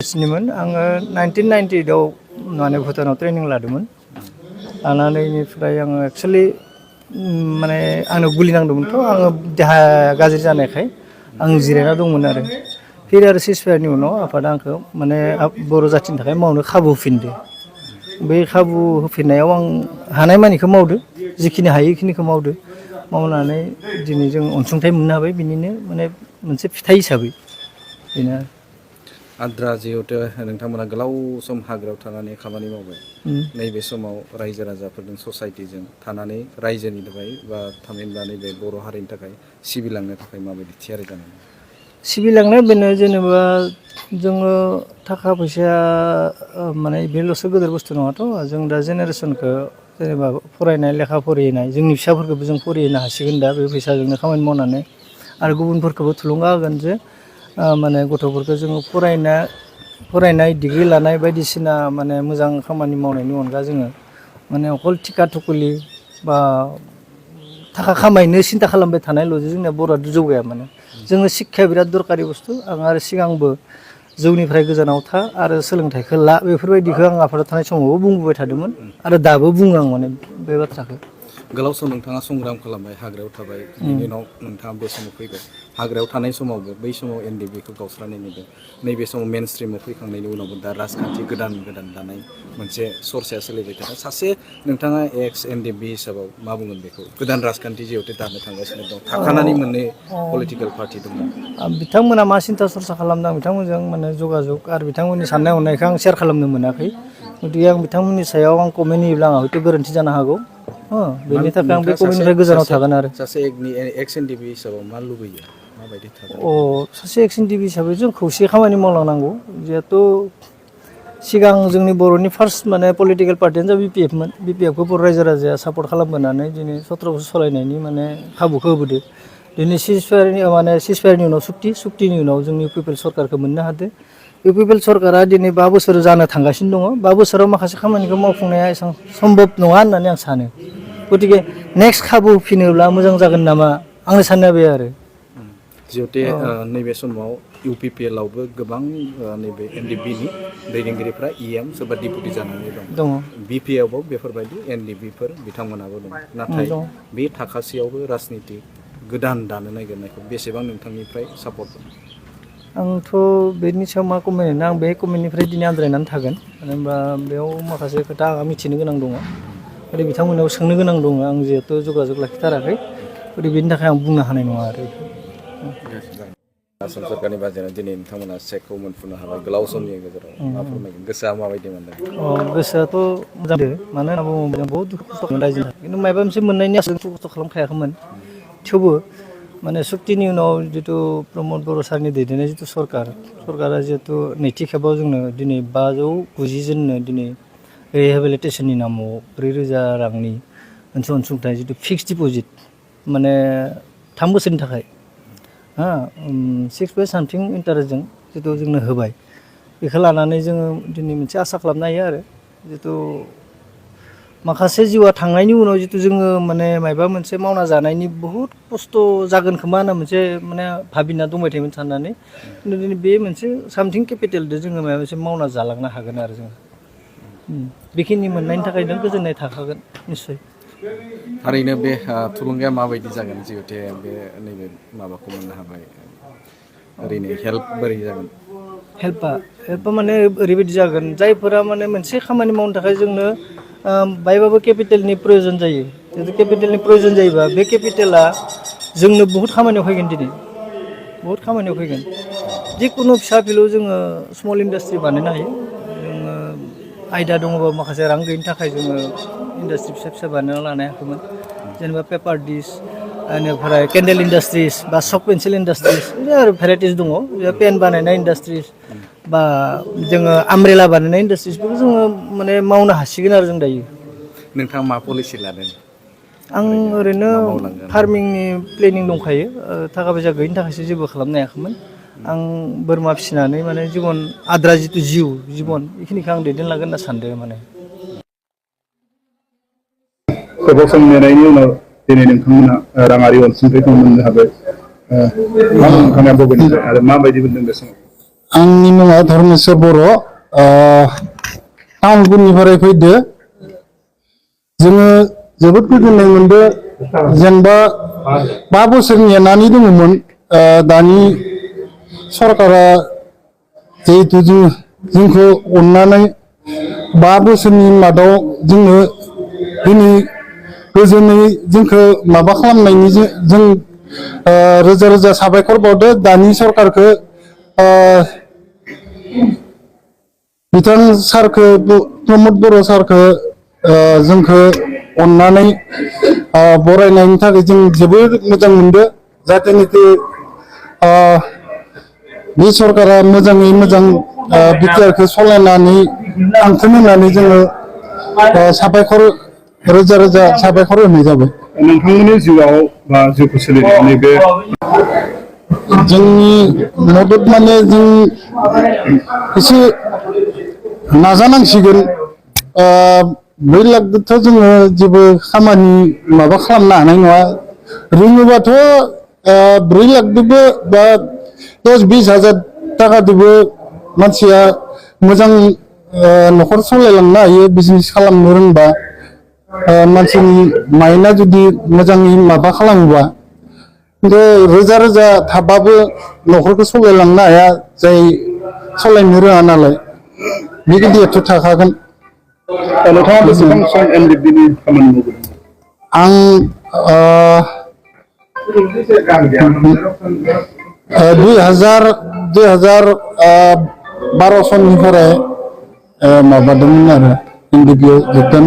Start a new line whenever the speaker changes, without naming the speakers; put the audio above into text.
सिनिमोन आङो 1998 आव माने भुटानाव ट्रेनिं लादोंमोन लानानै इनिफ्राय आङो एक्चुअली माने आंनो गुलि नांदोंमोनथ' आङो देहा गाज्रि जानायखाय आं जिरायना दंमोन आरो फिर आरो सिजफायारनि उनाव आफादा आंखौ माने बर' जाथिनि थाखाय मावनो खाबु होफिनदो बै खाबु होफिननायाव आं हानायमानिखौ मावदो जिखिनि हायो इखिनिखौ मावदो मावनानै दिनै जों अनसुंथाइ मोननो हाबाय बिनिनो माने मोनसे फिथाइ हिसाबै बेनो
आद्रा जिहेतु नोंथांमोना गोलाव सम हाग्रायाव थानानै खामानि मावबाय नैबे समाव रायजो राजाफोरजों ससाइटिजों थानानै रायजोनि थाखाय बा थामहिनबा नैबे बर' हारिनि थाखाय सिबिलांनो थाखाय माबायदि थियारि जानांगौ
सिबिलांनाया बेनो जेनेबा जोङो थाखा फैसा माने बेल'सो गोदोर बुस्थु नङाथ' जों दा जेनेरेसनखौ जेनेबा फरायनाय लेखा फरायनाय जोंनि फिसाफोरखौबो जों फरायहोनो हासिगोन दा बे फैसाजोंनो खामानि मावनानै आरो गुबुनफोरखौबो थुलुंगा होगोन जे माने गथ'फोरखौ जोङो फरायनाय डिग्रि लानाय बायदिसिना माने मोजां खामानि मावनायनि अनगा जोङो माने अकल थिखा थुखुलि बा थाखा खामायनो सिन्था खालामबाय थानायल'जों जोंनिया बर'आ जौगाया माने जोंनो शिक्षाया बिराद दरकारि बुस्थु आं आरो सिगांबो जौनिफ्राय गोजानाव था आरो सोलोंथाइखौ ला बेफोरबायदिखौ आं आफादाव थानाय समावबो बुंबोबाय थादोंमोन आरो दाबो बुङो आं माने बे बाथ्राखौ
गोलाव सम नोंथाङा संग्राम खालामबाय हाग्रायाव थाबाय बिनि उनाव नोंथाङा बे समाव फैबाय हाग्रायाव थानाय समावबो बै समाव NDBखौ गावस्रानाय नुदों नैबे समाव मेन स्ट्रिमाव फैखांनायनि उनावबो दा राजखान्थि गोदान दानाय मोनसे सरसाया सोलिबाय थादों सासे नोंथाङा एक्स NDB हिसाबाव मा बुंगोन बेखौ गोदान राजखान्थि जिहेतु दानो थांगासिनो दं थाखानानै मोननै पलिटिकेल पार्टि दङ
बिथांमोना मा सिन्था सरसा खालामदों बिथांमोनजों माने जगाजग आरो बिथांमोननि साननाय हनायखौ आं शेयार खालामनो मोनाखै गतिके आं बिथांमोननि सायाव आं कमेन्ट होयोब्ला आंहा हयथ' गोरोन्थि जानो हागौ बेनि थाखाय आं बे कमेन्टनिफ्राय गोजानाव थागोन आरो
सासे एक्स NDB हिसाबाव मा लुबैयो माबायदि थागोन
सासे एक्स NDB हिसाबै जों खौसे खामानि मावलांनांगौ जिहेथु सिगां जोंनि बर'नि फार्स्ट माने पलिटिकेल पार्टियानो जा BPFमोन BPFखौ बर' रायजो राजाया सापर्ट खालामबोनानै दिनै 17 बोसोर सालायनायनि माने खाबुखौ होबोदो दिनै सिजफायारनि उनाव सुक्तिनि उनाव जोंनि पिपल सरकारखौ मोननो हादो बे पिपल सरकारा दिनै 5 बोसोर जानो थांगासिनो दङ 5 बोसोराव माखासे खामानिखौ मावफुंनाया एसेबां सम्भब नङा होननानै आं सानो गतिके नेक्स्ट खाबु होफिनोब्ला मोजां जागोन नामा आंनि साननाया बे आरो
जिहेतु नैबे समाव UPPL आवबो गोबां नैबे NDBनि दैदेनगिरिफ्रा EM सोरबा डिपुटि जानानै दं BPFआव बेफोरबायदि NDBफोर बिथांमोनाबो दं नाथाय बे थाखासेयावबो राजनिति गोदान दानो नागिरनायखौ बेसेबां नोंथांनिफ्राय सापर्ट दं
आंथ' बेनि सायाव मा कमेन्ट होनो आं बे कमेन्टनिफ्राय दिनै आनज्रायनानै थागोन मानो होनबा बेयाव माखासे खोथा आंहा मिथिनो गोनां दङ आरो बिथांमोनाव सोंनो गोनां दङ आं जिहेथु जगाजग लाखिथाराखै बेनि थाखाय आं बुंनो हानाय नङा आरो
आसाम सरकारनि बाजेटआव दिनै नोंथांमोना चेकखौ मोनफुंनो हाबाय गोलाव समनि गेजेराव मा फोरमायगोन गोसोआ माबायदि मोनदों
गोसोआथ' मोजां मानो होनना बुङोब्ला जों बहुत दुखु खस्थ' रायजो खिन्थु माबा मोनसे मोननायनि आसा दुखु खस्थ' खालामखायाखैमोन थेवबो माने सुक्तिनि उनाव जितु प्रमद बर' सारनि दैदेननाय जितु सरकारा जिहेतु नैथि खेबाव जोंनो दिनै 590 जननो दिनै रिहेबिलिटेसननि नामाव 4,000 रांनि मोनसे अनसुंथाइ जितु फिक्स डिप'जिट माने 3 बोसोरनि थाखाय 6% इन्टारेस्टजों जितु जोंनो होबाय बेखौ लानानै जोङो दिनै मोनसे आसा खालामनो हायो आरो जितु माखासे जिउआ थांनायनि उनाव जितु जोङो माने माबा मोनसे मावना जानायनि बहुद खस्थ' जागोन खोमा होनना मोनसे माने भाबिना दंबाय थायोमोन साननानै खिन्थु दिनै बे मोनसे सामथिं केपिटेलजों जोङो माबा मोनसे मावना जालांनो हागोन आरो जोङो बेखिनि मोननायनि थाखाय नों गोजोननाय थाखागोन निस्सय
थारैनो बे थुलुंगाया माबायदि जागोन जिहेतु बे नैबे माबाखौ मोननो हाबाय ओरैनो हेल्प बोरै जागोन
हेल्पआ माने ओरैबायदि जागोन जायफोरा माने मोनसे खामानि मावनो थाखाय जोंनो बायबाबो केपिटेलनि प्रयजन जायो जिहेतु केपिटेलनि प्रयजन जायोबा बे केपिटेला जोंनो बहुद खामानियाव फैगोन दिनै बहुद खामानियाव फैगोन जिखुनु फिसा फिलौ जोङो स्मल इन्डास्ट्रि बानायनो हायो जोङो आयदा दङबा माखासे रां गैयिनि थाखाय जोङो इन्डास्ट्रि फिसा बानायना लानो हायाखैमोन जेनेबा पेपार डिस बेनिफ्राय केन्डेल इन्डास्ट्रिस बा चक पेन्सिल इन्डास्ट्रिस आरो भेराइटिस दङ पेन बानायनाय इन्डास्ट्रिस बा जोङो आमब्रेला बानायनाय इन्डास्ट्रिसफोरखौ जोङो माने मावनो हासिगोन आरो जों दायो
नोंथाङा मा पलिसि लादों
आं ओरैनो फार्मिंनि प्लेनिं दंखायो थाखा फैसा गैयिनि थाखायसो जेबो खालामनो हायाखैमोन आं बोरमा फिसिनानै माने जिबन आद्रा जितु जिबन बेखिनिखौ आं दैदेनलांगोन होनना सानदों माने
गोबाव सम नेनायनि उनाव दिनै नोंथांमोना राङारि अनसुंथाइखौ मोननो हाबाय मा नोंथाङा बबेनिफ्राय आरो माबायदि मोनदों बे समाव
आंनि मुङा धर्मेश्वर बर' तामुलपुरनिफ्राय फैदो जोङो जोबोद गोजोननाय मोनदो जेनेबा 5 बोसोर नेनानै दङमोन दानि सरकारा जिहेतु जोंखौ अननानै 5 बोसोरनि मादाव जोंनो दिनै गोजोनै जोंखौ माबा खालामनायनि जों रोजा रोजा साबायखर बावदो दानि सरकारखौ बिथां सारखौ प्रमद बर' सारखौ जोंखौ अननानै बरायनायनि थाखाय जों जोबोद मोजां मोनदो जाहाथे बे सरकारा मोजाङै मोजां बिटिआरखौ सालायनानै थांथों होननानै जोङो साबायखर रोजा रोजा साबायखर होनाय जाबाय
नोंथांमोननि जिउआव बा जिउखौ सोलिनाय नैबे
जोंनि मदद माने जों एसे नाजानांसिगोन 2 लाखजोंथ' जोङो जेबो खामानि माबा खालामनो हानाय नङा रोङोबाथ' 4 लाखजोंबो बा 10-20 हाजार थाखाजोंबो मानसिया मोजां न'खर सालायलांनो हायो बिजनेस खालामनो रोंबा मानसिनि माइन्डआ जुदि मोजाङै माबा खालामोबा खिन्थु रोजा रोजा थाबाबो न'खरखौ सालायलांनो हाया जाय सालायनो रोङा नालाय बेबायदियाथ' थाखागोन
नोंथाङा बेसेबां सम एनडिएफबिनि खामानि मावदों
आं 2012 सननिफ्राय माबादोंमोन आरो एनडिएफबिआव जोबदों